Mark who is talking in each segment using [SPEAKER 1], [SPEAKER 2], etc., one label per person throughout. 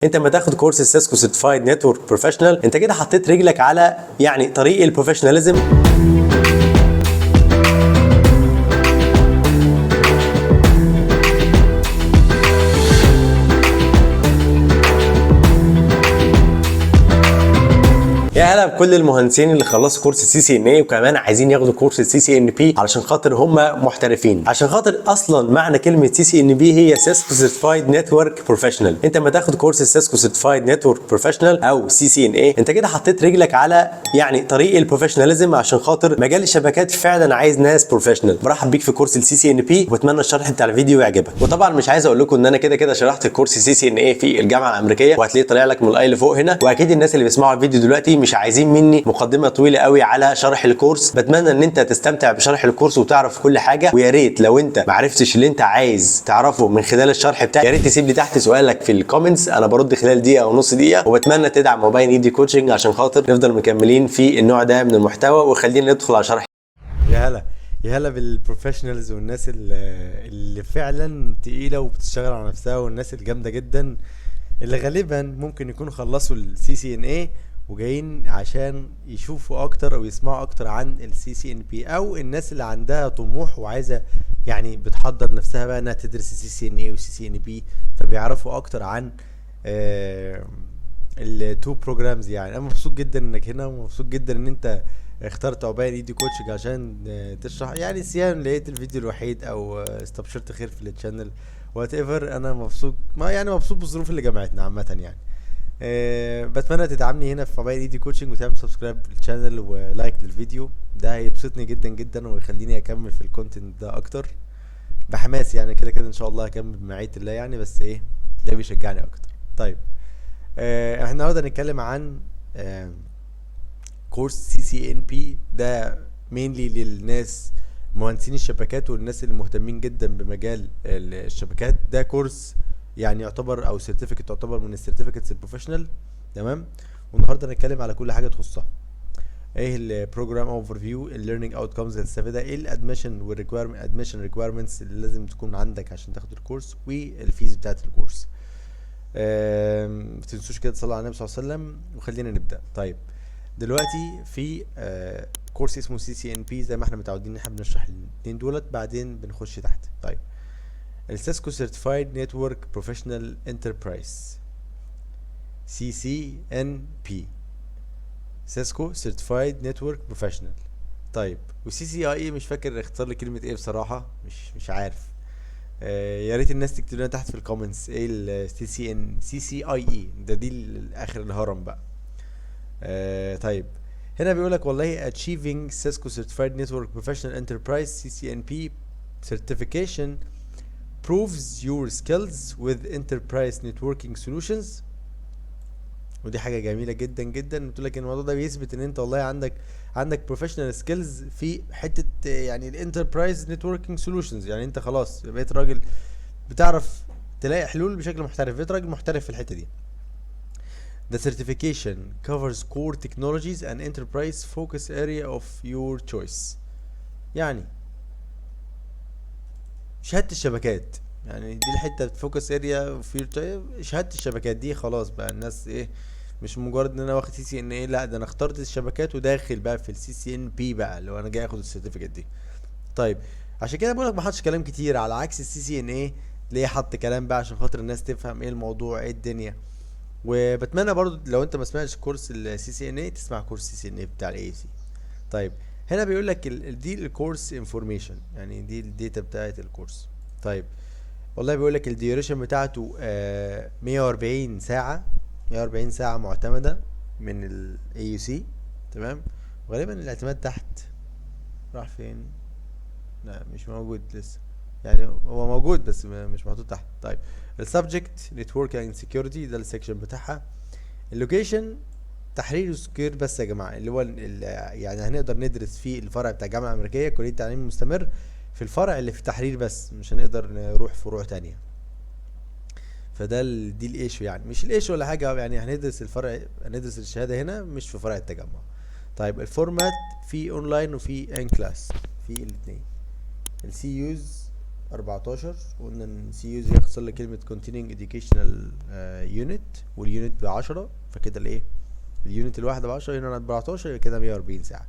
[SPEAKER 1] انت لما تاخد كورس Cisco Certified Network Professional انت كده حطيت رجلك على يعني طريق ال professionalism. يا هلا بكل المهندسين اللي خلصوا كورس CCNA وكمان عايزين ياخدوا كورس CCNP علشان خاطر هم محترفين، عشان خاطر اصلا معنى كلمة CCNP هي Cisco Certified Network Professional. انت لما تاخد كورس Cisco Certified Network Professional او CCNA انت كده حطيت رجلك على يعني طريق ال professionalism، عشان خاطر مجال الشبكات فعلا عايز ناس professional. برحب بيك في كورس ال CCNP واتمنى الشرح بتاع الفيديو يعجبك. وطبعا مش عايز اقول لكم ان انا كده كده شرحت الكورس CCNA في الجامعة الامريكية وهتلاقيه طالع لك من ال i اللي فوق هنا، واكيد الناس اللي بيسمعوا الفيديو دلوقتي مش عايزين مني مقدمه طويلة قوي على شرح الكورس. بتمنى ان انت تستمتع بشرح الكورس وتعرف كل حاجة، ويا ريت لو انت ما عرفتش اللي انت عايز تعرفه من خلال الشرح بتاعي يا ريت تسيب لي تحت سؤالك في ال comments، انا برد خلال دقيقة او نص دقيقه. وبتمنى تدعم موبايل ايدي coaching عشان خاطر نفضل مكملين في النوع ده من المحتوى. وخلينا ندخل على شرح.
[SPEAKER 2] يا هلا يا هلا بال professionals والناس اللي فعلا تقيلة وبتشتغل على نفسها، والناس الجامدة جدا اللي غالبا ممكن يكونوا خلصوا ال CCNA وجايين عشان يشوفوا اكتر او يسمعوا اكتر عن ال CCNP، او الناس اللي عندها طموح وعايزه يعني بتحضر نفسها بقى انها تدرس السي سي ان اي والسي سي ان بي، فبيعرفوا اكتر عن ال two programs. يعني انا مبسوط جدا انك هنا، ومبسوط جدا ان انت اخترت عباية ايدي coaching عشان تشرح. يعني سيان لقيت الفيديو الوحيد او استبشرت خير في ال channel whatever. انا مبسوط، ما يعني مبسوط بالظروف اللي جمعتنا عامة يعني. بتمنى تدعمني هنا في عباية ايدي coaching وتعمل subscribe لل channel و like للفيديو، ده هيبسطني جدا جدا ويخليني اكمل في ال content ده اكتر بحماس. يعني كده كده ان شاء الله هكمل بمعية الله يعني، بس ايه ده بيشجعني اكتر. طيب احنا النهارده هنتكلم عن كورس CCNP. ده mainly للناس مهندسين الشبكات والناس اللي مهتمين جدا بمجال الشبكات. ده كورس يعني يعتبر او certificate، تعتبر من ال certificates ال professional، تمام. والنهارده هنتكلم على كل حاجة تخصها، ايه ال program overview، ال learning outcomes اللي هتستفيدها، ايه ال admission وال requirement، admission requirements اللي لازم تكون عندك عشان تاخد الكورس، وال fees بتاعت الكورس. ما تنسوش كده تصلوا على النبي صلى الله عليه وسلم، وخلينا نبدا. طيب دلوقتي في كورس اسمه CCNP، زي ما احنا متعودين ان احنا بنشرح الاثنين دولت بعدين بنخش تحت. طيب ال Cisco Certified Network Professional Enterprise، CCNP، Cisco Certified Network Professional. طيب و CCIE مش فاكر اختصار لكلمة ايه بصراحة، مش عارف. يا ريت الناس تكتب لنا تحت في ال comments ايه ال CCN CCIE ده، دي اخر الهرم بقى. طيب هنا بيقول لك والله achieving Cisco Certified Network Professional Enterprise CCNP certification proves your skills with enterprise networking solutions. ودي حاجة جميلة جدا جدا، بتقول لك ان الموضوع ده بيثبت ان انت والله عندك professional skills في حتة يعني ال enterprise networking solutions. يعني انت خلاص بقيت راجل بتعرف تلاقي حلول بشكل محترف، بقيت راجل محترف في الحتة دي. The certification covers core technologies and enterprise focus area of your choice. يعني شهادة الشبكات، يعني دي الحتة focus area في شهادة الشبكات دي. خلاص بقى الناس ايه، مش مجرد ان انا واخد CCNA، لا ده انا اخترت الشبكات وداخل بقى في ال CCNP بقى لو انا جاي اخد ال certificate دي. طيب عشان كده بقولك ما حطش كلام كتير، على عكس ال CCNA ليه حط كلام بقى عشان خاطر الناس تفهم ايه الموضوع ايه الدنيا. وبتمنى برضو لو انت ما سمعتش كورس ال CCNA تسمع كورس CCNA بتاع ال AUC. طيب هنا بيقول لك دي ال course information، يعني دي ال data بتاعت الكورس. طيب والله بيقول لك ال duration بتاعته 140 ساعة، 140 ساعة معتمدة من ال AUC، تمام. وغالبا الاعتماد تحت راح فين؟ لا مش موجود لسه، يعني هو موجود بس مش محطوط تحت. طيب ال subject network and security ده ال section بتاعها. ال location تحرير square بس يا جماعة، اللي هو يعني هنقدر ندرس فيه الفرع بتاع الجامعة الأمريكية كلية التعليم المستمر في الفرع اللي في تحرير بس، مش هنقدر نروح فروع تانية. فده دي ال issue، يعني مش ال issue ولا حاجة، يعني هندرس الفرع، هندرس الشهادة هنا مش في فرع التجمع. طيب ال format في اونلاين وفي in class، في الاتنين. ال CEUs 14. قلنا ان CEUs يختصر لكلمة continuing educational unit، وال unit ب10، فكده الايه، ال unit الواحدة ب10، هنا 14، يبقى كده 140 ساعة.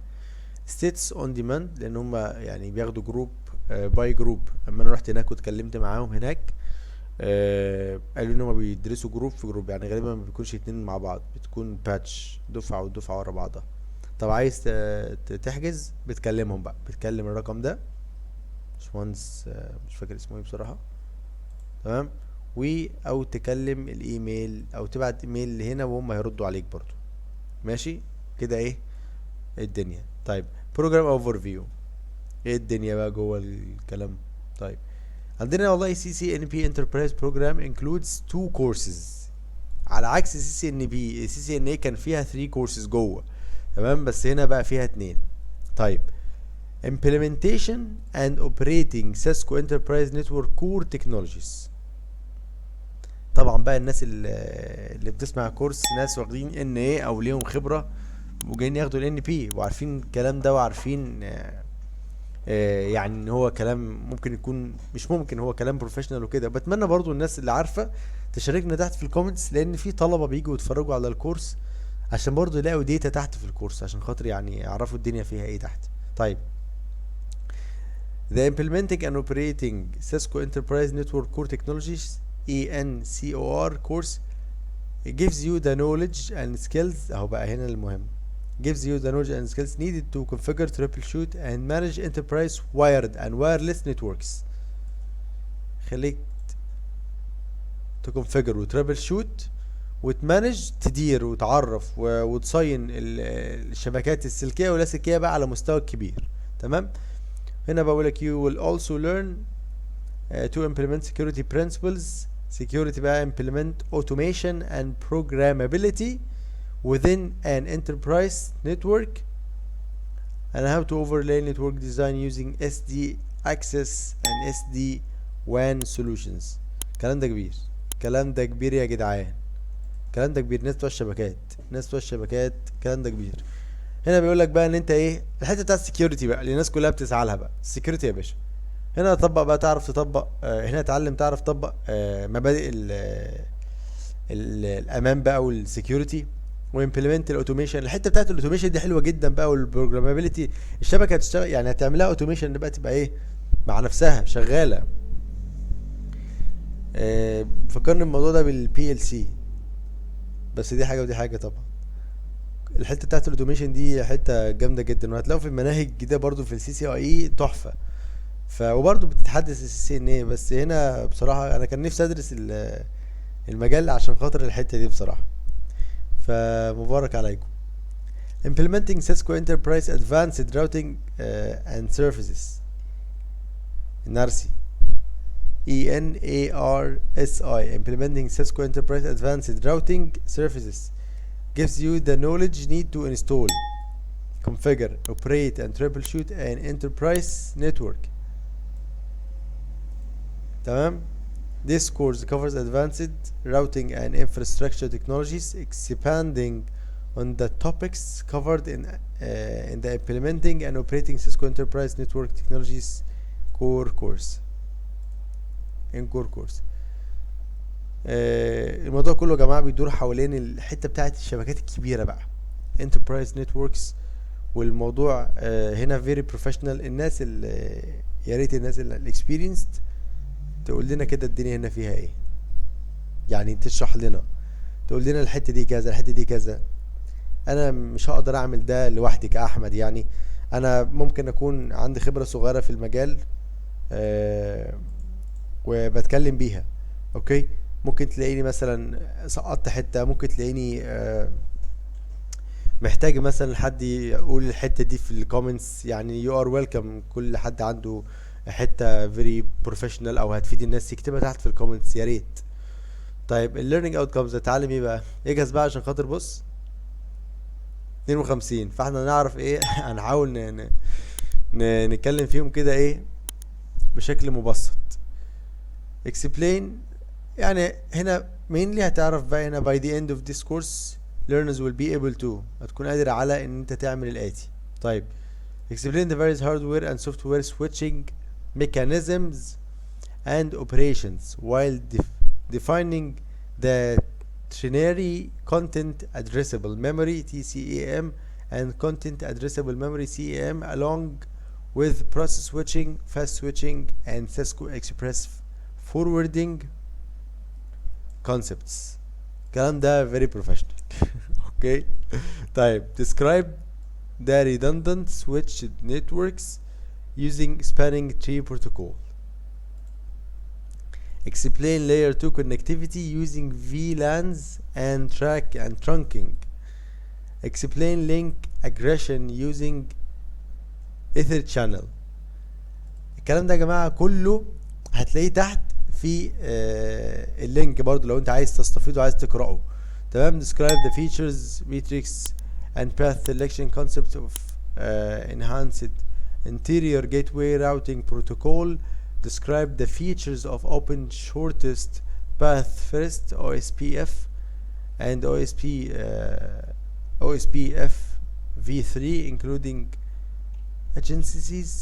[SPEAKER 2] status on demand، لان هم يعني بياخدوا group by group. اما انا رحت هناك واتكلمت معاهم هناك، قالوا ان هم بيدرسوا group في group، يعني غالبا ما بيكونش اتنين مع بعض، بتكون batch، دفعة ودفعة ورا بعضها. طب عايز تحجز، بتكلمهم بقى، بتكلم الرقم ده، باشمهندس مش فاكر اسمه ايه بصراحة، تمام، و او تكلم الايميل او تبعت ايميل لهنا وهم هيردوا عليك برضو. ماشي كده؟ ايه الدنيا؟ طيب، program overview، ايه الدنيا بقى جوه الكلام؟ طيب، عندنا والله CCNP Enterprise program includes two courses، على عكس سي سي ان بي. سي سي ان اي كان فيها 3 كورسز جوه، تمام، بس هنا بقى فيها اتنين. طيب، implementation and operating Cisco Enterprise Network Core Technologies. طبعا بقى الناس اللي بتسمع كورس ناس واخدين NA او ليهم خبره وجايين ياخدوا ال NP وعارفين الكلام ده وعارفين يعني ان هو كلام ممكن يكون، مش ممكن، هو كلام professional وكده. بتمنى برضو الناس اللي عارفه تشاركنا تحت في ال comments، لان في طلبه بيجوا يتفرجوا على الكورس عشان برضو يلاقوا data تحت في الكورس، عشان خاطر يعني يعرفوا الدنيا فيها ايه تحت. طيب، The Implementing and Operating Cisco Enterprise Network Core Technologies ENCOR course gives you the knowledge and skills، اهو بقى هنا المهم، gives you the knowledge and skills needed to configure, troubleshoot and manage enterprise wired and wireless networks. خليك ت configure و troubleshoot وت manage، تدير وتعرف وتصين الشبكات السلكيه واللاسلكيه بقى على مستوى كبير، تمام. هنا بقول لك you will also learn to implement security principles، security بقى، implement automation and programmability within an enterprise network and how to overlay network design using SD access and SD WAN solutions. الكلام ده كبير، الكلام ده كبير يا جدعان، الكلام ده كبير. ناس بتوع الشبكات، ناس بتوع الشبكات، الكلام ده كبير. هنا بيقول لك بقى ان انت ايه الحتة بتاعت ال security بقى اللي الناس كلها بتسعى لها بقى، ال security يا باشا. هنا تطبق بقى، تعرف تطبق، هنا تعلم، تعرف تطبق مبادئ ال ال الامان بقى وال security و implement ال automation. الحتة بتاعت ال automation دي حلوة جدا بقى، وال programmability. الشبكة هتشتغل، يعني هتعملها automation بقى، تبقى ايه، مع نفسها شغاله. فكرني الموضوع ده بال PLC، بس دي حاجة ودي حاجة طبعا. الحتة بتاعت ال automation دي حتة جامدة جدا، وهتلاقوا في المناهج الجديدة برضو في ال CCIE تحفه، وبرضو بتتحدث ال CCNA. بس هنا بصراحة انا كان نفسي ادرس المجال عشان خاطر الحتة دي بصراحه، فمبارك عليكم. implementing Cisco Enterprise Advanced Routing and Services، ENARSI، E N A R S I، implementing Cisco Enterprise Advanced Routing Services gives you the knowledge need to install, configure, operate and troubleshoot an enterprise network. تمام. This course covers advanced routing and infrastructure technologies, expanding on the topics covered in the implementing and operating Cisco Enterprise Network Technologies core course. ENCOR course. الموضوع كله يا جماعة بيدور حوالين الحتة بتاعت الشبكات الكبيرة بقى، enterprise networks، والموضوع هنا very professional. الناس اللي، يا ريت الناس اللي experienced تقول لنا كده الدنيا هنا فيها ايه، يعني تشرح لنا، تقول لنا الحتة دي كذا، الحتة دي كذا. انا مش هقدر اعمل ده لوحدي كأحمد، يعني انا ممكن اكون عندي خبرة صغيرة في المجال وبتكلم بيها، okay، ممكن تلاقيني مثلا سقطت حتة، ممكن تلاقيني محتاج مثلا حد يقول الحتة دي في ال comments. يعني you are welcome، كل حد عنده حتة very professional او هتفيد الناس يكتبها تحت في ال comments يا ريت. طيب، ال learning outcomes، اتعلم ايه بقى؟ اجهز بقى عشان خاطر بص 52، فاحنا نعرف ايه، هنحاول نتكلم فيهم كده ايه بشكل مبسط. explain، يعني هنا mainly هتعرف بقى هنا by the end of this course learners will be able to، هتكون قادر على ان انت تعمل الاتي. طيب، explain the various hardware and software switching mechanisms. and operations while defining the ternary content addressable memory TCAM and content addressable memory CAM along with process switching, fast switching and Cisco Express forwarding concepts. الكلام ده very professional. okay، طيب، describe the redundant switched networks using spanning tree protocol. Explain layer 2 connectivity using VLANs and track and trunking. Explain link aggregation using ether channel. الكلام ده يا جماعة كله هتلاقيه تحت في ال link برضو لو انت عايز تستفيد وعايز تقرأه. تمام. Describe the features, metrics and path selection concept of enhanced interior gateway routing protocol. Describe the features of open shortest path first OSPF and OSPF v3, including adjacencies,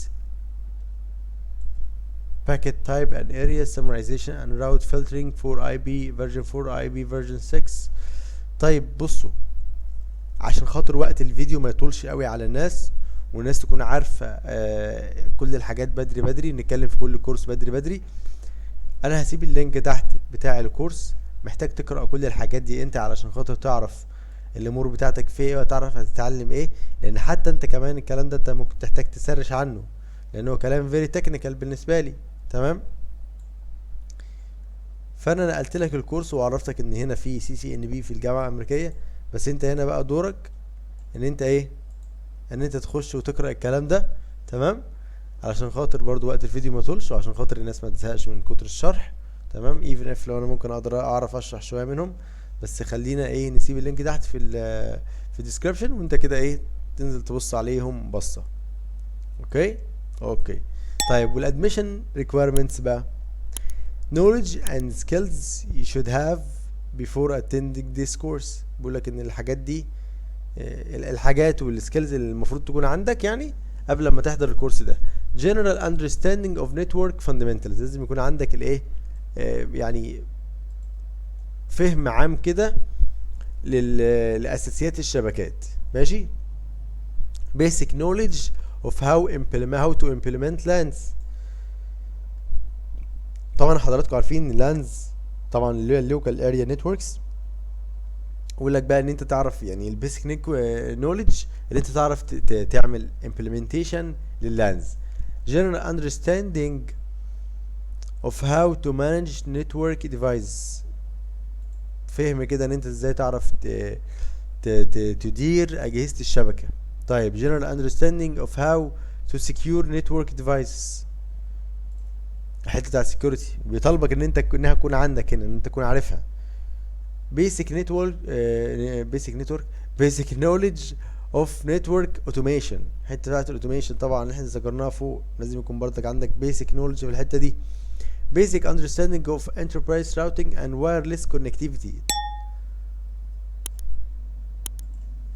[SPEAKER 2] packet type and area summarization and route filtering for IP version 4, IP version 6. طيب، بصوا، عشان خاطر وقت الفيديو ما يطولش قوي على الناس والناس تكون عارفة كل الحاجات بدري بدري، نتكلم في كل كورس بدري بدري، انا هسيب ال link تحت بتاع الكورس. محتاج تقرأ كل الحاجات دي انت علشان خاطر تعرف الامور بتاعتك في ايه وتعرف هتتعلم ايه، لان حتى انت كمان الكلام ده انت ممكن تحتاج ت search عنه لانه كلام very technical بالنسبة لي. تمام، فانا نقلت لك الكورس وعرفتك ان هنا في CCNP في الجامعة الامريكيه، بس انت هنا بقى دورك ان انت ايه؟ ان انت تخش وتقرا الكلام ده. تمام، علشان خاطر برضو وقت الفيديو ما يطولش وعشان خاطر الناس ما تزهقش من كتر الشرح. تمام، even if لو انا ممكن اقدر اعرف اشرح شوية منهم، بس خلينا ايه، نسيب ال link تحت في ال description وانت كده ايه، تنزل تبص عليهم بصه. okay، طيب، وال admission requirements بقى: knowledge and skills you should have before attending this course. بيقول لك ان الحاجات دي الحاجات وال skills اللي المفروض تكون عندك يعني قبل ما تحضر الكورس ده: general understanding of network fundamentals، لازم يكون عندك الايه يعني فهم عام كده لاساسيات الشبكات. ماشي، basic knowledge of how to implement LANs. طبعا حضراتكم عارفين LANs طبعا اللي هي ال local area networks. يقول لك بقى ان انت تعرف يعني ال basic knowledge اللي انت تعرف تعمل implementation لل LANs. General understanding of how to manage network devices، فهم كده ان انت ازاي تعرف تدير اجهزة الشبكة. طيب، general understanding of how to secure network devices، الحتة بتاع security بيطالبك ان انت انها تكون عندك هنا، ان انت تكون عارفها. Basic knowledge of network automation، الحتة بتاعت ال automation طبعا اللي احنا ذكرناها فوق، لازم يكون برضك عندك basic knowledge في الحتة دي. Basic understanding of enterprise routing and wireless connectivity.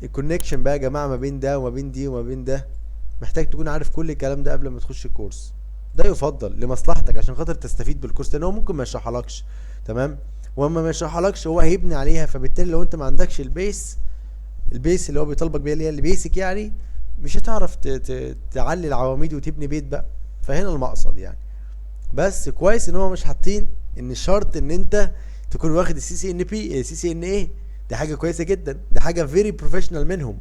[SPEAKER 2] ال connection بقى يا جماعة ما بين ده وما بين دي وما بين ده، محتاج تكون عارف كل الكلام ده قبل ما تخش الكورس ده، يفضل لمصلحتك عشان خاطر تستفيد بالكورس، لان هو ممكن ما يشرحلكش. تمام، واما ما يشرحلكش هو هيبني عليها، فبالتالي لو انت ما عندكش ال base اللي هو بيطالبك بيها اللي هي ال basic يعني، مش هتعرف تعلي العواميد وتبني بيت بقى. فهنا المقصد يعني، بس كويس ان هو مش حاطين ان شرط ان انت تكون واخد السي سي ان بي سي سي ان اي. دي حاجة كويسة جدا، دي حاجة very professional منهم.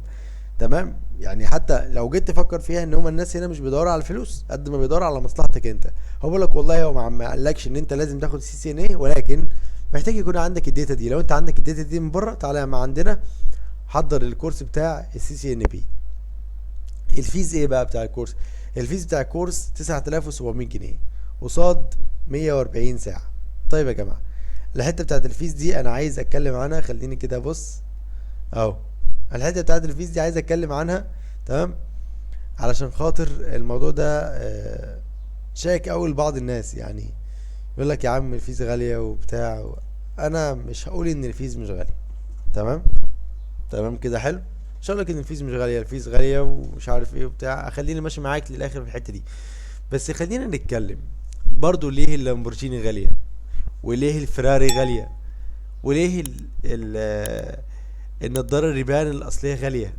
[SPEAKER 2] تمام، يعني حتى لو جيت تفكر فيها ان هم الناس هنا مش بيدوروا على الفلوس قد ما بيدوروا على مصلحتك انت. هو بيقول لك والله هو ما قالكش ان انت لازم تاخد CCNA، ولكن محتاج يكون عندك ال data دي. لو انت عندك ال data دي من بره، تعالى ما عندنا حضر الكورس بتاع ال CCNP. ال fees ايه بقى بتاع الكورس؟ ال fees بتاع الكورس 9700 جنيه قصاد 140 ساعة. طيب يا جماعة، الحتة بتاعت ال fees دي انا عايز اتكلم عنها. خليني كده بص اهو، الحتة بتاعت ال fees دي عايز اتكلم عنها. تمام، علشان خاطر الموضوع ده شائك قوي لبعض الناس، يعني يقول لك يا عم ال fees غالية وبتاع. انا مش هقول ان ال fees مش غالية. تمام كده، حلو. مش هقول لك ان ال fees مش غالية، ال fees غالية ومش عارف ايه وبتاع، خليني ماشي معاك للاخر في الحتة دي. بس خلينا نتكلم برضو ليه اللامبورجيني غالية، وليه الفراري غالية، وليه النضارة الريبان الأصلية غالية،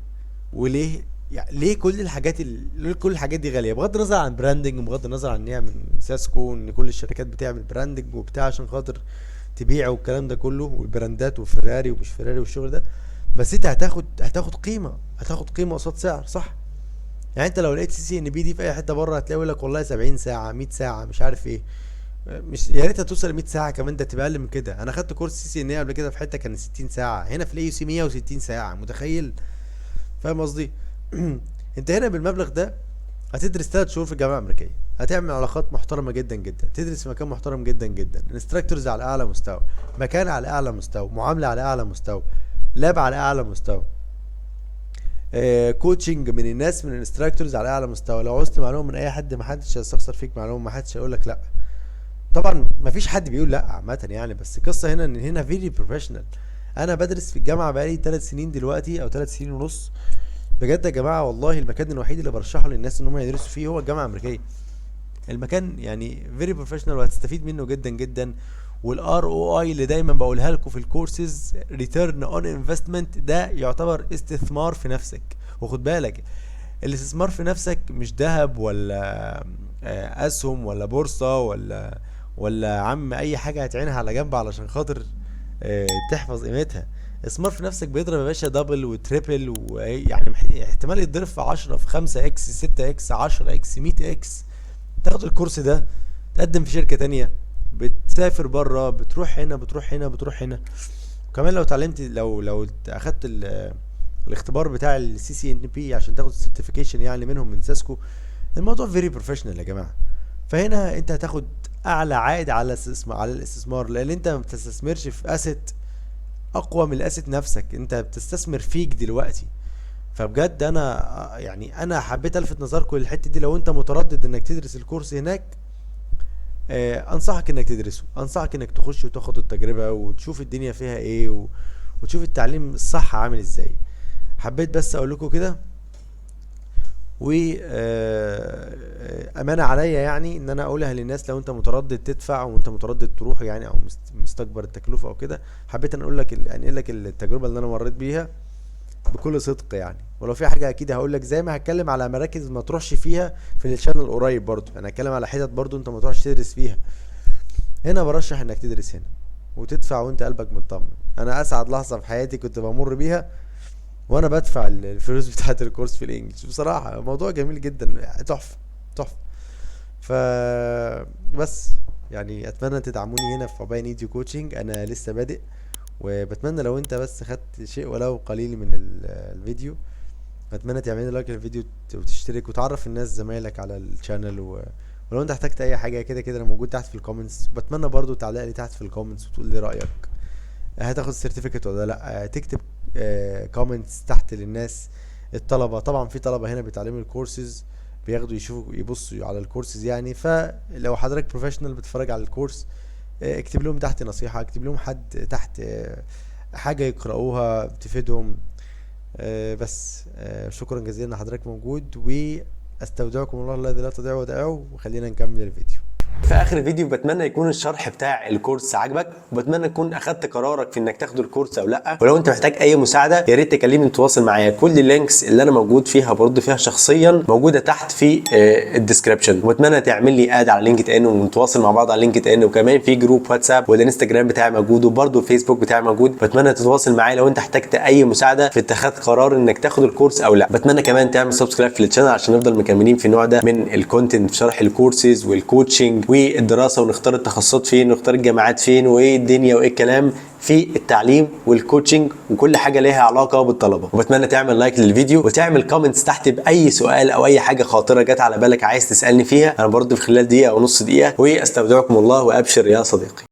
[SPEAKER 2] وليه يعني ليه كل الحاجات ليه كل الحاجات دي غالية؟ بغض النظر عن branding، وبغض النظر عن ان هي من ساسكو، ان كل الشركات بتعمل branding وبتاع عشان خاطر تبيع والكلام ده كله، والبراندات وفراري ومش فراري والشغل ده، بس انت هتاخد قيمة، هتاخد قيمة قصاد سعر، صح؟ يعني انت لو لقيت CCNP دي في اي حتة بره هتلاقي يقول لك والله 70 ساعة، 100 ساعة، مش عارف ايه، مش يا ريت هتوصل ل 100 ساعة كمان، ده تبقى اقل من كده. انا خدت كورس CCNA قبل كده في حتة كان 60 ساعة، هنا في ال AUC 160 ساعة، متخيل؟ فاهم قصدي؟ انت هنا بالمبلغ ده هتدرس 3 شهور في الجامعة الامريكية، هتعمل علاقات محترمه جدا جدا، تدرس في مكان محترم جدا جدا، instructors على اعلى مستوى، مكان على اعلى مستوى، معاملة على اعلى مستوى، lab على اعلى مستوى، coaching من الناس من ال instructors على اعلى مستوى. لو عوزت معلومة من اي حد ما حدش هيستخسر فيك معلومة، ما حدش هيقول لك لا. طبعا ما فيش حد بيقول لا عامة يعني، بس القصة هنا ان هنا very professional. انا بدرس في الجامعة بقالي 3 سنين دلوقتي او 3 سنين ونص. بجد يا جماعة والله المكان الوحيد اللي برشحه للناس ان هم يدرسوا فيه هو الجامعة الامريكية. المكان يعني very professional وهتستفيد منه جدا جدا. وال ROI اللي دايما بقولها لكم في ال courses، return on investment، ده يعتبر استثمار في نفسك. وخد بالك الاستثمار في نفسك مش ذهب ولا اسهم ولا بورصة ولا عم اي حاجة هتعينها على جنب علشان خاطر تحفظ قيمتها. استثمار في نفسك بيضرب يا باشا double و triple، ويعني احتمال يتضرب في 10، في 5 X، 6 X، 10 X، 100 X. تاخد الكورس ده تقدم في شركة تانية، بتسافر بره، بتروح هنا، بتروح هنا، بتروح هنا. وكمان لو اتعلمت، لو اخدت الاختبار بتاع ال CCNP عشان تاخد ال certification يعني منهم من ساسكو، الموضوع very professional يا جماعة. فهنا انت هتاخد اعلى عائد على الاستثمار، على الاستثمار، لان انت ما بتستثمرش في asset اقوى من ال asset نفسك، انت بتستثمر فيك دلوقتي. فبجد انا يعني انا حبيت الفت نظركم للحتة دي. لو انت متردد انك تدرس الكورس هناك، انصحك انك تدرسه، انصحك انك تخش وتاخد التجربة وتشوف الدنيا فيها ايه وتشوف التعليم الصح عامل ازاي. حبيت بس اقول لكم كده، و امانه عليا يعني ان انا اقولها للناس. لو انت متردد تدفع وانت متردد تروح يعني، او مستكبر التكلفة او كده، حبيت ان اقول لك انقل لك التجربة اللي انا مريت بيها بكل صدق يعني. ولو في حاجة اكيد هقول لك، زي ما هتكلم على مراكز ما تروحش فيها في ال channel قريب برضو، انا هتكلم على حتت برضو انت ما تروحش تدرس فيها. هنا برشح انك تدرس هنا وتدفع وانت قلبك مطمن. انا اسعد لحظة في حياتي كنت بمر بيها وانا بدفع الفلوس بتاعت الكورس في ال English. بصراحة موضوع جميل جدا، تحفة تحفة. ف بس يعني اتمنى تدعموني هنا في عباين Edu Coaching. انا لسه بادئ، وبتمنى لو انت بس خدت شيء ولو قليل من الفيديو، اتمنى تعمل like للفيديو وتشترك وتعرف الناس زمايلك على ال channel. ولو انت احتجت اي حاجة كده كده انا موجود تحت في ال comments. بتمنى برضو تعلق لي تحت في ال comments وتقول لي رايك، هتاخد certificate ولا لا، تكتب comments تحت للناس الطلبة. طبعا في طلبه هنا بيتعلموا الكورسز، بياخدوا يشوفوا يبصوا على الكورسز يعني. فلو حضرتك professional بتتفرج على الكورس، اكتب لهم تحت نصيحة، اكتب لهم حد تحت، حاجة يقرأوها تفيدهم. بس شكرا جزيلا ان حضرتك موجود، واستودعكم الله الذي لا تضيع ودائعه، وخلينا نكمل الفيديو.
[SPEAKER 1] في اخر الفيديو بتمنى يكون الشرح بتاع الكورس عجبك، وبتمنى تكون اخدت قرارك في انك تاخد الكورس او لا. ولو انت محتاج اي مساعدة يا ريت تكلمني تتواصل معايا. كل ال links اللي انا موجود فيها برد فيها شخصيا موجودة تحت في ال description. وبتمنى تعمل لي add على LinkedIn ونتواصل مع بعض على LinkedIn، وكمان في group واتساب، والانستجرام بتاعي موجود، وبرده الفيسبوك بتاعي موجود. بتمنى تتواصل معايا لو انت احتجت اي مساعدة في اتخاذ قرار انك تاخد الكورس او لا. بتمنى كمان تعمل subscribe في ال channel عشان نفضل مكملين في النوع ده من ال content في شرح ال courses وال coaching والدراسة، ونختار التخصصات فين، ونختار الجامعات فين، وايه الدنيا وايه الكلام في التعليم وال coaching وكل حاجة ليها علاقة بالطلبه. وبتمنى تعمل like للفيديو وتعمل comments تحت باي سؤال او اي حاجة خاطره جت على بالك عايز تسالني فيها. انا برضه في خلال دقيقة او نص دقيقة، واستودعكم الله وابشر يا صديقي.